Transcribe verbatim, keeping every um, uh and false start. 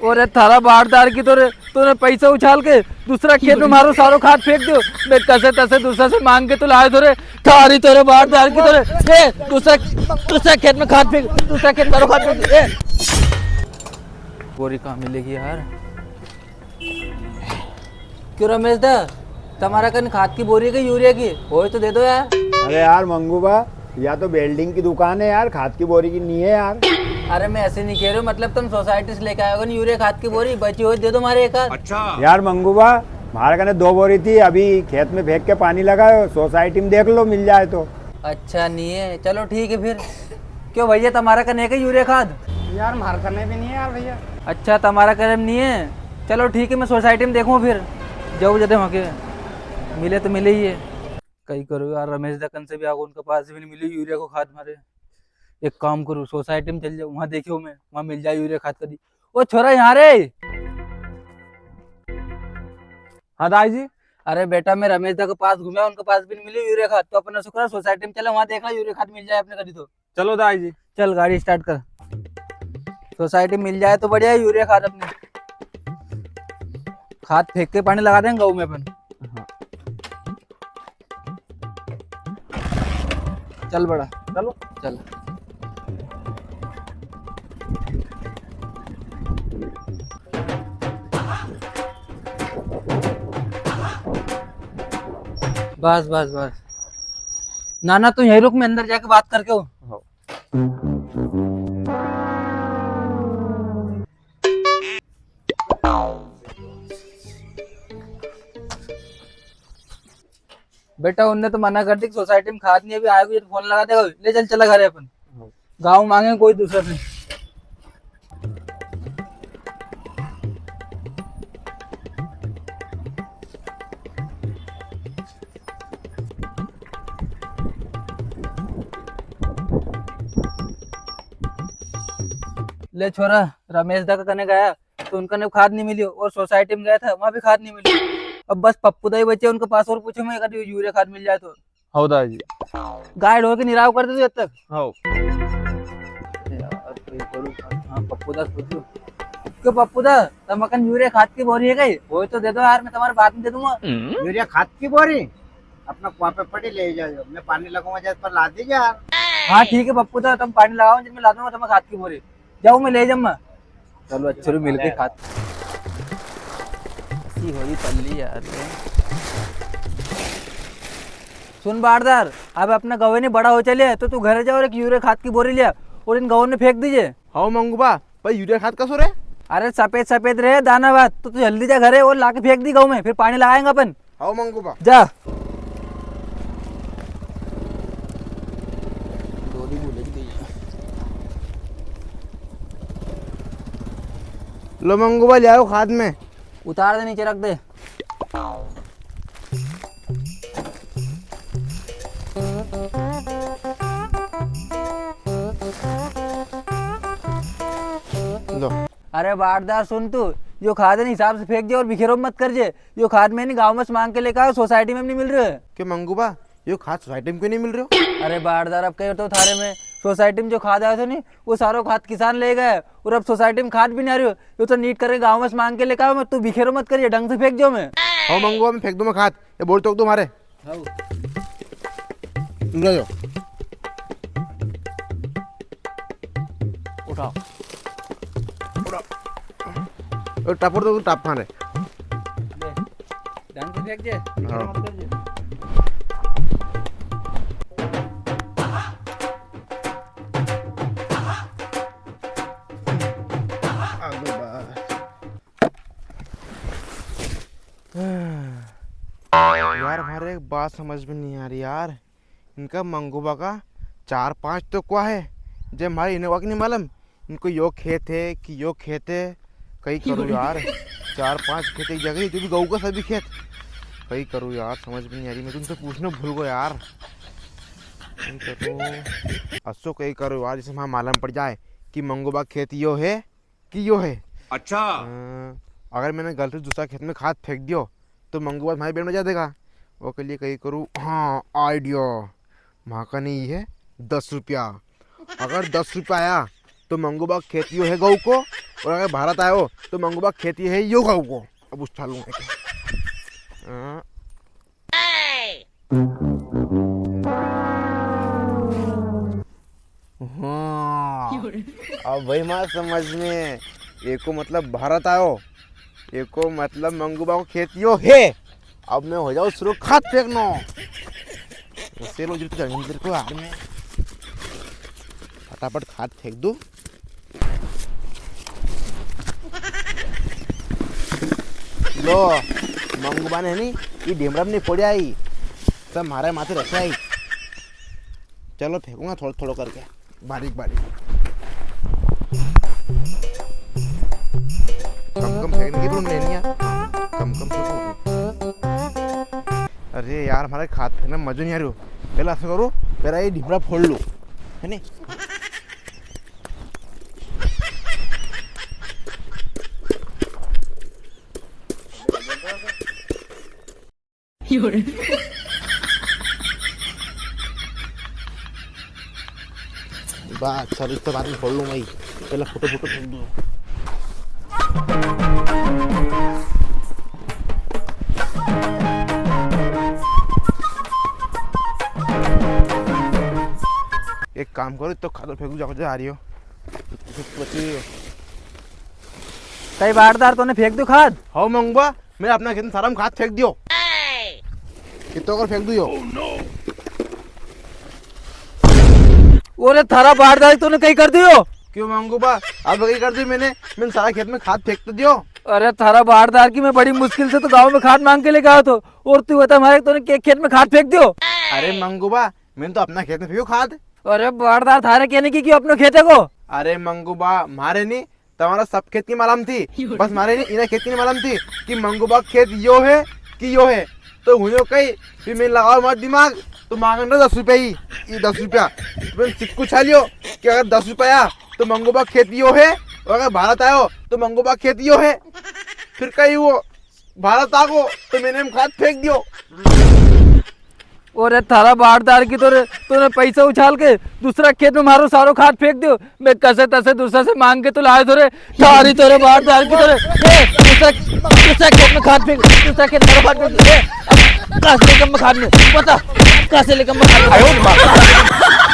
और थारा बारदार की तो रे, तूने पैसा उछाल के दूसरा खेत में मारो सारो खाद फेंक दियो। मैं कसे तसे दूसरा से मांग के तो लायो तो रे, थारी तो रे बारदार की तो रे। ए, दूसरा, दूसरा खेत में खाद फेंक, दूसरा खेत मारो खाद फेंक। ए, बोरी कहाँ मिलेगी यार? क्यों रमेश दा, तमारा कन खाद की बोरी है कि यूरिया की? होय तो दे दो यार। अरे यार मंगू बा, या तो welding की दुकान है यार, खाद की बोरी की नी है यार। अरे मैं ऐसे नी कह रहे हूँ, मतलब तम सोसाइटी से लेके आयोगा नी यूरिया खाद की बोरी, बची होय दे दो मारे एक आध। अच्छा। यार मंगू बा, मारे कने दो बोरी थी, अभी खेत में फेंक के पानी लगायो, सोसाइटी में देख लो मिल जाए तो। अच्छा नी है, चलो ठीक है फिर। क्यों भैया, तमारा कने है क्या यूरिया खाद? यार, मार कने भी नी है यार भैया। अच्छा, तमारा कने भी नी है? चलो ठीक है, मैं सोसाइटी में देखूँ फिर, जाऊँ जदे वहाँ के मिले तो मिले ही है। कई करूँ यार, रमेश दा कन से भी आगो, उनके पास भी नी मिली यूरिया को खाद मारे। एक काम करूँ, सोसाइटी में चल जाऊँ, वहाँ देखियो मैं, वहाँ मिल जाए यूरिया खाद कदी। ओ छोरा, यहाँ रे। हाँ दाई जी। अरे बेटा, मैं रमेश दा के पास घूमया, उनके पास भी नी मिली यूरिया खाद, तो अपन ऐसा करा, सोसाइटी में चले, वहाँ देख ला यूरिया खाद मिल जाए अपने कदी तो। चलो दाई जी। चल गाड़ी स्टार्ट कर। सोसाइटी मिल जाए तो बढ़िया है, यूरिया खाद अपने। खाद फेंक के पानी लगा देंगे गऊ में अपन। हाँ। चल बड़ा। चलो। चल। Bus, bus, bus. ना, ना, तू यहीं रुक, मैं अंदर जाके बात करके हूँ। हाँ। बेटा, उनने तो मना कर दी कि सोसाइटी में खाद नी है, अभी आएगा तो फोन लगा देगा। ले चल, चला घरे अपन। हाँ। गाँव मांगे कोई दूसरा से। ले छोरा, रमेश दा का कने गया तो उनका ने खाद नी मिली, और सोसाइटी में गया था, वहाँ भी खाद नी मिली। अब बस पप्पू दा ही बचे उनके पास, और पूछो मैं कभी यूरिया खाद मिल जाए तो। हाँ दाई जी। गाइड होके निराव कर दे तू जब तक। हाँ। यार, कोई बोलूं, हाँ, पप्पू दा से पूछूं। क्यों पप्पू दा, तमारा कने यूरिया खाद की बोरी है कई? होय तो दे दो यार, मैं तमारे बाद में दे दूंगा। यूरिया खाद की बोरी? अपना कुआ पे पड़ी, ले जाओ, मैं पानी लगाऊंगा जब पर ला दीजिए यार। हाँ ठीक है पप्पू दा, तम पानी लगाओ, जब मैं ला दूंगा तमारे खाद की बोरी। जाओ, मैं ले जाऊंगा। चलो, अच्छे रू मिलके खात। ऐसी होई पल्ली यार। सुन बारदार, अब अपना गवे ने बड़ा हो चले, तो तू घरे जा और एक यूरिया खाद की बोरी लिया और इन गवों ने फेंक दीजे। हाँ मंगू बा, पर यूरिया खाद कसो रे? अरे सफेद सफेद रे दाना भात, तो तू जल्दी जा घरे और लाके फेंक दी गऊ में, फिर पानी लगाएंगे अपन। हाओ मंगू बा। जा। डोरी बोले की दी। लो मंगू बा, ले आओ खाद में। उतार दे, नीचे रख दे। लो। अरे बारदार सुन तू, यो खाद है नी हिसाब से फेंक जे और बिखेरो मत कर जे। यो खाद मैं नी गाँव में से मांग के लेके आयो, सोसाइटी में भी नी मिल रहे। क्यों मंगू बा, यो खाद सोसाइटी में क्यों नी मिल रहे हो? अरे बारदार, अब कहो तो थारे में सोसाइटी में जो खाद आयो थो नी, वो सारो खाद किसान ले गया और अब सोसाइटी में खाद भी नी आ रही हो। यो तो नीट करके गाँव में से मांग के लेके आयो मैं, तू बिखेरो मत कर जे, ढंग से फेंक जो मैं। हाँ मंगू बा, मैं फेंक दूँ मैं खाद, ये बोल तो तुम्हारे। हाउ। ले जाओ। उठाओ। उठाओ। ओ, टापर तो टाप खाने। ले, ढंग से फेंक जे, हाँ। मत कर जे। आगो बस। यार, म्हारे एक बात समझ में नी आ री यार, इनका मंगूबा का चार पांच तो कुआ है, जे म्हारे इनका की नी मालूम, इनको यो खेत है कि यो खेत है, कई करूँ यार, चार पांच खेत एक जगह, जो भी गऊ का सभी खेत, कई करूँ यार, समझ में नी आ री, मैं तुमसे पूछना भूल गयो यार, कई करूँ, असो कई करूँ यार, जिसे म्हारे मालूम पड़ जाए कि मंगूबा खेत यो है, कि यो है। अच्छा। अ, अगर मैंने गलती से दूसरा खेत में खाद फेंक दियो, तो मंगू बा म्हारी बैंड बजा देगा। ओके लिए कई करूँ, हाँ, idea। म्हाका नी है दस रुपया। अगर दस रुपया आया, तो मंगू बा खेत यो है गऊ को, और अगर भारत आयो, तो मंगू बा खेत ये है, यो खाऊंगा। अब उछालूंगा। हाँ। हाँ, अब भाई मार समझ में, एको मतलब भारत आयो, एको मतलब मंगू बा को खेत यो है। अब मैं हो जाऊँ शुरू खाद फेंकनो। उसे लो जो तो जमीन तेरे को हाथ में, फटाफट खाद फेंक दूँ। लो, मंगू बा ने नी, ये ढीमरा में नी फोड़िया ही, सब म्हारे माथे रखा ही। चलो, फेंकूंगा थोड़ो थोड़ो करके, बारीक बारीक। कम कम फेंकने की रूम लेनी है, कम कम फेंको। अरे यार, म्हारे खाद फेंकने में मजो नी आ रियो। पेला ऐसा करूँ, पेला ये ढीमरा फोड़ लूँ, है नी? बा, अच्छा, तो बाद में फोड़ लूँ भाई, पेला फोटो फोटो फेंक दूँ। एक काम करो, तो खाद फेंक दूँ, जा रियो। कई बाटदार, तूने फेंक दियो खाद? हाँ मंगू बा, मैंने अपना खेत में सारा में खाद फेंक दियो। कितो कर फेंक दियो? ओरे थारा बाटदार, तूने कई कर दियो? क्यों मंगू बा, अब कई कर दियो मैंने? मैंने सारा खेत में खाद फेंक तो दियो। अरे थारा बाटदार की, मैं बड़ी मुश्किल से तो गांव में खाद मांग के लेके आयो थो, और तू बता म्हारे, तूने के खेत में खाद फेंक दियो? अरे मंगू बा, मैंने तो अपना खेत में फेंक्यो खाद। अरे बाटदार, थारे केने की क्यों अपनो खेत है को? अरे मंगू बा, म्हारे नी, तमारा सब खेत की मालम थी, बस म्हारे नी, इना खेत की नी मालम थी कि मंगू बा खेत यो है कि यो है। तो हुयो कई, फिर मैं लगाओ म्हारो दिमाग, तो मांगन दस रुपया ही, ये दस रुपया। तो मैंने सिक्को छालियो कि अगर दस रुपया तो मंगू बा खेत यो है, और अगर भारत आयो तो मंगू बा खेत यो है। फिर कई वो भारत आगो तो मैंने हम खाद फेंक दियो। ओरे थारा बाटदार की तो रे, तूने पैसा उछाल के दूसरा खेत में म्हारो सारो खाद फेंक दियो। मैं कसे तसे दूसरा से मांग के तो लायो थो रे। थारी तो रे बाटदार की तो रे। ए, दूसरा, दूसरा खेत में खाद फेंक, दूसरा खेत में खाद फेंक। ए, कहाँ से लेकर मैं खाद में? बता, कहाँ से लेकर मैं खाद में? आयो रे बाप।